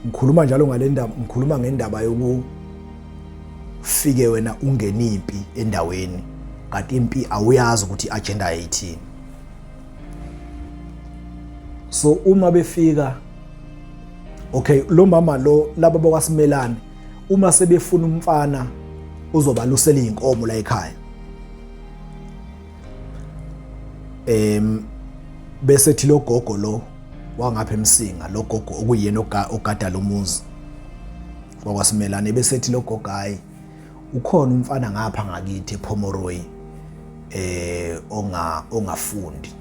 Ngikhuluma njalo ngale ndaba, ngikhuluma ngendaba yoku fike wena ungene impi endaweni kanti impi awuyazi ukuthi i-agenda yayithini. So uma befika, okay, lo mama lo, laba bakwaSimelane, uma sebefuna umfana ozobalusela izinkomo la ekhaya, bese thi lo gogo lo wangapha eMsinga, lo gogo okuyena ogada lo muzi wakwaSimelane, bese thi lo gogo, hayi, ukhona umfana ngapha ngakithi ePomoroy ongafundi,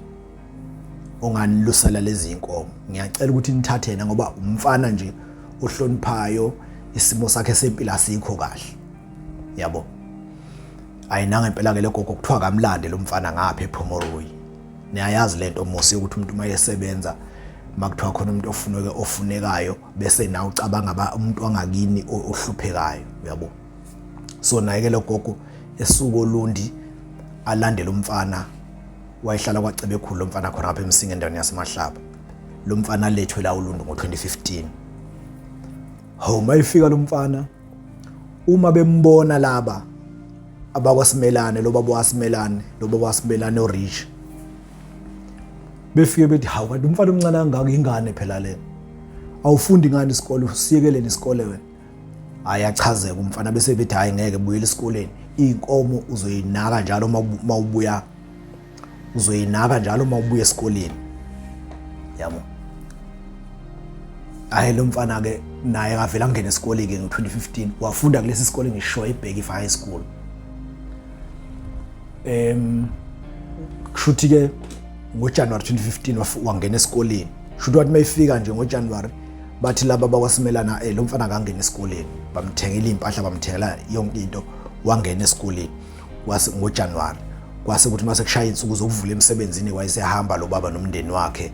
onganilusela lezi inkomo, ngiyacela ukuthi nithathe yena ngoba umfana nje ohloniphayo, isimo sakhe sempilo asikho kahle, yabo. Ayi, nangempela ke legogo kuthiwa kamlande lo mfana ngapha ePomoroy. Niyayazi lento mos ukuthi umuntu uma esebenza, makuthiwa khona umuntu ofuneke ofunekayo, bese nawe ucabanga umuntu wangakini ohluphekayo, uyabo. So naye ke lo gogo esuka oLundi alandele umfana, wayehlala kwaCebekhulu lo mfana khona ngapha eMsinga endaweni yaseMahlaba. Lo mfana alethwe la uLundi ngo-2015. Hawu, mayifika lo mfana, uma bembona laba abakwaSimelane, lo baba waSimelane, lo baba waSimelane orich, befike bethi, hawu, kanti umfana omncane kangaka, ingane phela le, awufundi ngani isikole, usiyekeleni isikole wena? Hayi, achazeka umfana, bese bethi, hayi, ngeke, buyela esikoleni, iy'nkomo uzoyinaka njalo uma ubuya, uzoyinaka njalo uma ubuya esikoleni, yabo. Hayi, lo mfana ke naye akavela angene esikoleni ke ngo-2015, wafunda kulesi sikole ngisho, eBheki High School. Kushuthi ke ngoJanuary 2015 wangena esikoleni. Shuthi wathi mayifika nje ngoJanuary, bathi laba bakwaSimelana, lo mfana akangena esikoleni. Bamthengela impahla, bamthengela yonke into, wangena esikoleni kwase ngoJanuary. Kwase kuthi mase kushaya insuku zokuvula emsebenzini, wayesehamba lo baba nomndeni wakhe,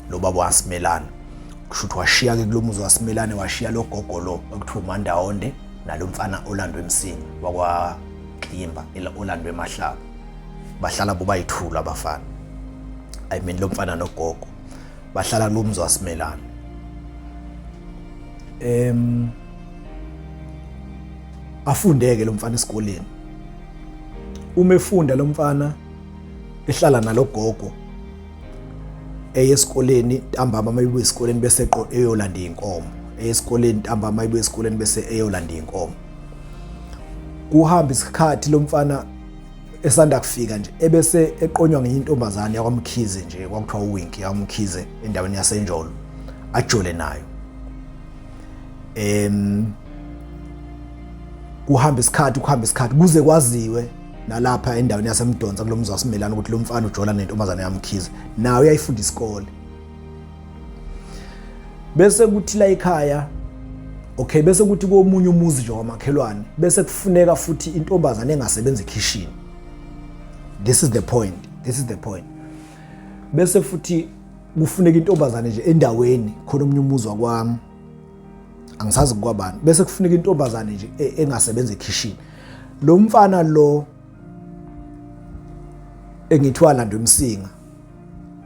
lo baba waSimelana. Kusho ukuthi washiya ke kulo muzi waSimelane, washiya lo gogo lo ekuthiwa uMandawonde nalo mfana olandwe eMsinga wakwa Klimba, olandwe eMahlaba. Bahlala bobayithula abafana, I mean lo mfana nogogo, bahlala kulo muzi waSimelane. Afundeke lo mfana esikoleni. Uma efunda lo mfana, ehlala nalogogo, eye esikoleni ntambama, mayibuya esikoleni bese eyolanda inkomo, eye esikoleni ntambama, mayibuya esikoleni bese eyolanda inkomo. Kuhamba isikhathi, lo mfana esanda kufika nje ebese eqonywa ngenye intombazane yakwaMkhize nje, kwakuthiwa uWinki yakwaMkhize endaweni yaseNjolo, ajole nayo. Kuhamba isikhathi, kuhamba isikhathi, kuze kwaziwe nalapha endaweni yaseMdonsa kulo mzi waSimelane ukuthi lo mfana ujola nentombazane yaMkhize, nayo uyayifunda isikole. Bese kuthi la ekhaya, okay, bese kuthi komunye umuzi nje wamakhelwane bese kufuneka futhi intombazane engasebenza ekhishini. This is the point, this is the point. Bese futhi kufuneka intombazane nje endaweni khona, omunye umuzi wakwami, angisazi kwabani, bese kufuneka intombazane nje engasebenza ekhishini. Lo mfana lo engithiwa landwa eMsinga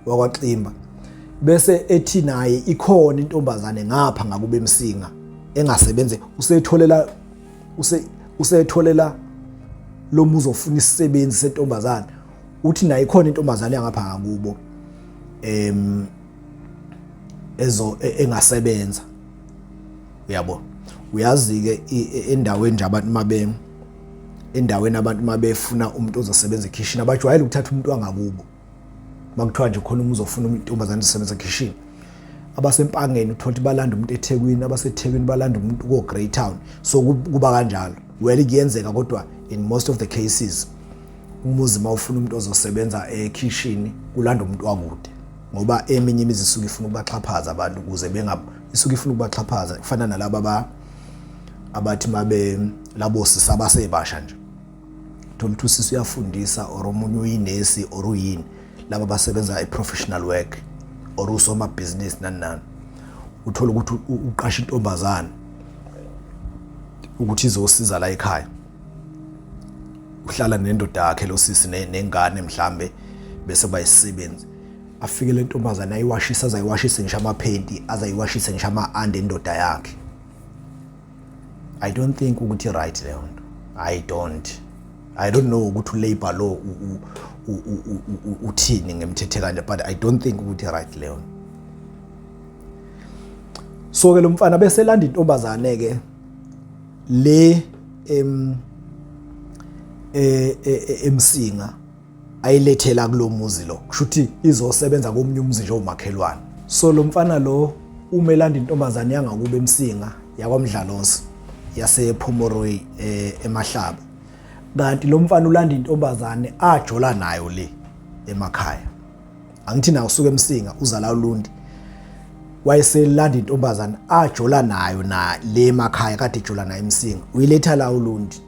wakwaXimba, bese ethi naye ikhona intombazane ngapha ngakube eMsinga engasebenze, usetholela usetholela lo muzi ofuna isisebenzi sentombazane, uthi naye ikhona intombazane yangapha ngakubo ezo engasebenza, uyabo. Uyazi ke endaweni nje abantu mabe endaweni, abantu mabefuna umuntu ozosebenza ekhishini, abajwayele ukuthatha umuntu wangakubo. Makuthiwa nje khona umuntu uzofuna intombazane ezosebenza ekhishini, abaseMpangeni uthola ukuthi balanda umuntu eThekwini, abaseThekwini balanda umuntu ko Greytown. So kuba kanjalo. Well, kuyenzeka, kodwa in most of the cases umuzi mawufuna umuntu ozosebenza ekhishini kulanda umuntu wakude, ngoba eminye imizi isuke ifuna ukubaxhaphaza abantu ukuze bengab isuke ifuna ukubaxhaphaza. Kufana nalaba abathi mabe labo sisabasebasha nje, thola ukuthi usisi uyafundisa or omunye uyinesi or uyini, laba basebenza i-professional work or usomabhizinisi nani nani, uthola ukuthi uqasha intombazane ukuthi izosiza la ekhaya. Uhlala nendoda yakhe lo sisi nengane mhlambe, bese kuba isisebenzi. Afike le ntombazane ayiwashise, azayiwashise ngisho amaphenti, azayiwashise ngisho ama-ande endoda yakhe. I don't think ukuthi right leyo nto. I don't know ukuthi u-labor law uthini ngemthetho kanje, but I don't think ukuthi right leyo nto. So ke lo mfana bese landa intombazane ke le em eh eMsinga, ayilethela kulomuzi lo, kusho ukuthi izosebenza komunye umuzi nje omakhelwane. So lo mfana lo uma elanda intombazane yangakubo eMsinga, yakwaMdlalose, yasePomeroy, eMahlaba, kanti lo mfana ulanda intombazane ajola nayo le emakhaya. Angithi nawe usuke eMsinga uzala uLundi, wayeselanda intombazane ajola nayo na le emakhaya, kade ejola nayo eMsinga, uyiletha la uLundi.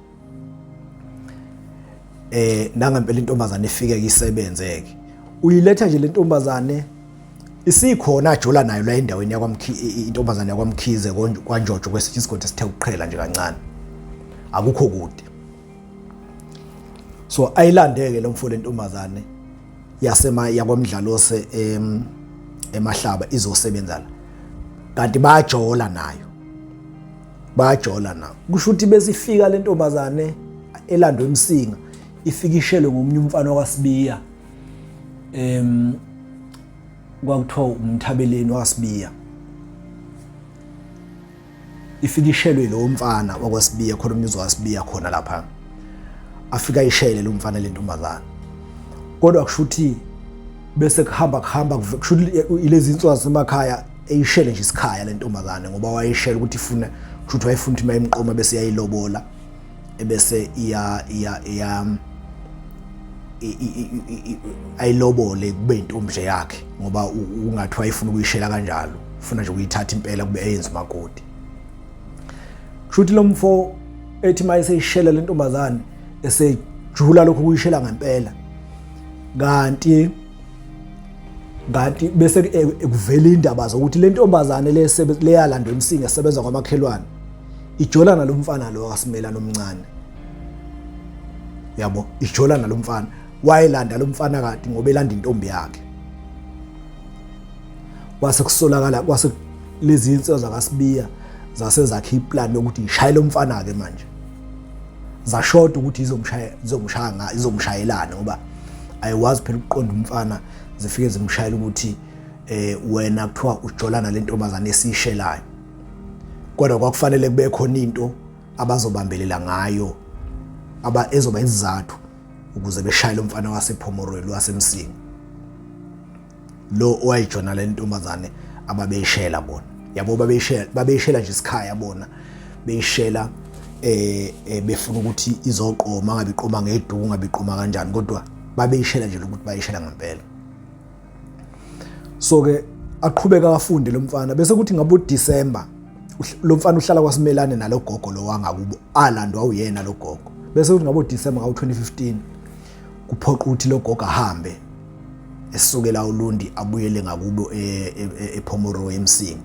Nangempela intombazane ifike isebenzeke. Uyiletha nje le ntombazane isikhona ajola nayo la endaweni yakwamkhi, intombazane yakwaMkhize kwaNjojo, kwesinye isigodi esithe ukuqhela nje kancane, akukho kude. So ayilandeke lo mfo lentombazane yasema yakwaMdlalose eMahlaba izosebenza la, kanti bayajola nayo, bayajola nayo. Kusho ukuthi besifika le ntombazane elandwe eMsinga, ifika ishelwe ngomunye umfana wakwaSibiya, kwakuthiwa uMthabeleni wakwaSibiya. Ifika ishelwe lo mfana wakwaSibiya khona, umnyuzi waSibiya khona lapha. Afika ishele lo mfana le ntombazane, kodwa kusho ukuthi bese kuhamba kuhamba, kusho ukuthi ilezi inswa zasemakhaya eyishele nje isikhaya le ntombazane, ngoba wayeshela ukuthi ifuna, kusho ukuthi wayefuna ukuthi mayimqoma bese yayilobola, ebese iya iya iya ayilobole kube intombi nje yakhe, ngoba ungathi wayefuna ukuyishela kanjalo, ufuna nje ukuyithatha impela kube eyenza umakoti. Kusho ukuthi lo mfo ethi mayeseyishela le ntombazane, esejula lokhu kuyishela ngempela, kanti bese kuvela indaba zokuthi le ntombazane leyalandwa eMsinga esebenza kwamakhelwane ijola nalomfana lo wasimelana omncane, yabo, ijola nalomfana. Wayelanda lo mfana kade ngoba elanda intombi yakhe. Kwase kusolakala, kwase lezi insizwa zakaSibiya zase zakhe iplan yokuthi ishaye lo mfana ke manje. Zashoda ukuthi izomshaya, izomshaya nga izomshayelana, ngoba ayiwazi phela ukuqonda umfana. Zifike zimshayela ukuthi wena kuthiwa ujola nalentombazane esishelayo, kodwa kwakufanele kube khona into abazobambelela ngayo aba ezoba isizathu ukuze beshaye lo mfana wasePhomorweni waseMsinga lo owayejona le ntombazane ababeyishela bona, yabo. Babeyishela nje isikhaya bona, beyishela befuna ukuthi izoqoma, ngabe iqoma ngeduku, ngabe iqoma kanjani, kodwa babeyishela nje lokuthi bayishela ngempela. So ke aqhubeka afunde lo mfana, bese kuthi ngabo December, lo mfana uhlala kwaSimelane nalo gogo lo wangakubo alandwa uyena lo gogo. Bese kuthi ngabo December ngawo 2015 kuphoqa ukuthi lo gogo ahambe esukela uLundi abuyele ngakubo ePomoro eMsinga.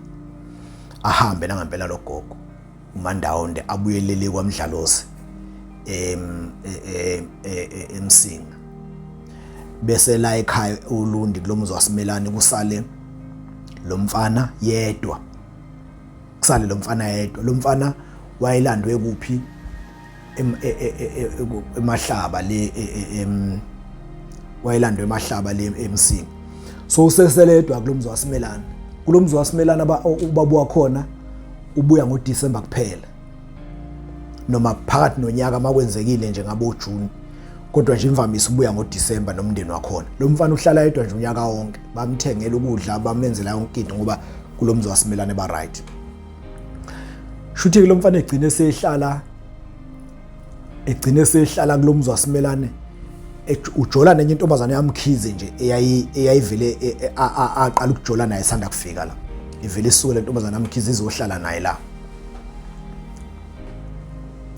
Ahambe nangempela lo gogo uMandawonde, abuyelele kwaMdlalose eMsinga. Bese la ekhaya uLundi kulomuzi waSimelane kusale lo mfana yedwa, kusale lo mfana yedwa. Lo mfana wayelandwe kuphi? EMahlaba le, wayelandwe eMahlaba le eMsinga. So useseledwa kulomzi waSimelane, kulomzi waSimelane ubaba wakhona ubuya ngoDecember kuphela, noma phakathi nonyaka makwenzekile nje ngabo June, kodwa nje imvamisa ubuya ngoDecember nomndeni wakhona. Lo mfana uhlala yedwa nje unyaka wonke, bamthengela ukudla, bamenzela yonke into, ngoba kulomzi waSimelane ba right. Shuthi ke lo mfana egcine sehlala kulomzi waSimelane, ujola nenye intombazane yamkhize nje eyayivele aqala ukujola naye sanda kufika la. Ivele isuke le ntombazane yamkhize izohlala naye la.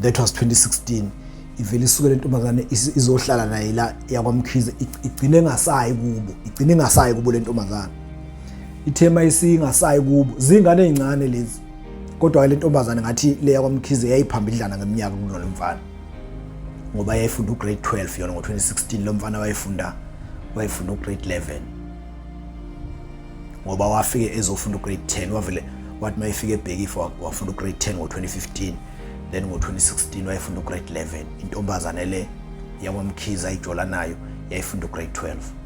That was 2016. Ivele isuke le ntombazane izohlala naye la yakwaMkhize, igcine engasayi kubo, igcine engasayi kubo le ntombazane. Ithema isingasayi kubo, zingane ezincane lezi, kodwa ke le ntombazane ngathi le yakwaMkhize yayiphambidlana ngeminyaka kunalo mfana, ngoba yayifunda ugrade 12 yona ngo-2016, lo mfana wayefunda ugrade 11. Ngoba wafike ezofunda ugrade 10, wavele wathi mayefika eBhekifa wafunda ugrade 10 ngo-2015, then ngo-2016 wayefunda ugrade 11. Intombazane le yakwaMkhize ayijola nayo yayifunda ugrade 12.